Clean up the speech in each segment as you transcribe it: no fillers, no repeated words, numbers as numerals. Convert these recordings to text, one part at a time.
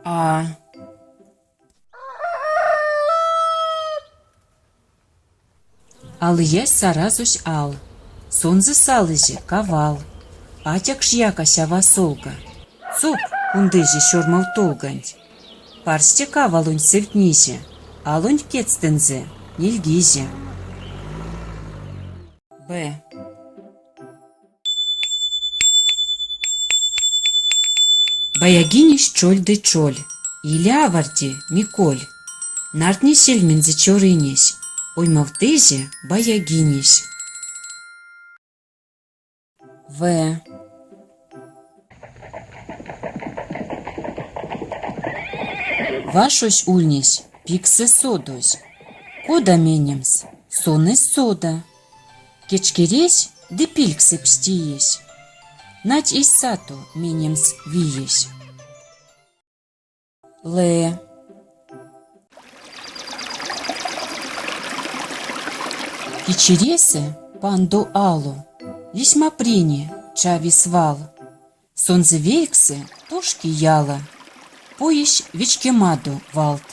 А. Алыясь саразось ал, Сонзэ салызе кавал. Атякш якась а васолга, Цоп кундызе сёрмав толганть. Парсте кавалонть сэвтнизе, Алонть кедьстэнзэ нельгизе. Б. Баягинесь чоль ды чоль, Иля аварде, Миколь. Нардтни сельмензэ цёрынесь, Оймавтызе баягинесь. В. Вашось ульнесь пиксэ содозь. Кода менемс, сон эзь сода. Кечкересь ды пильгсэ пстиесь. Нать эзь сато менемс виесь. Ле. Кичиресэ пандо ало лисьмаприне чави свал. Сонзэ велькссэ тошки яла поесь вечкемадо валт.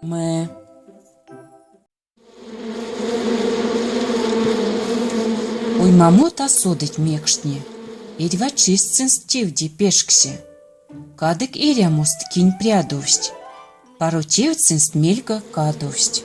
Ме. Оймамот а содыть мекштне, эрьва чись сынст тевде пешксе. Кадык эрямост кинь прядовсть, паро тевть сынст мельга кадовсть.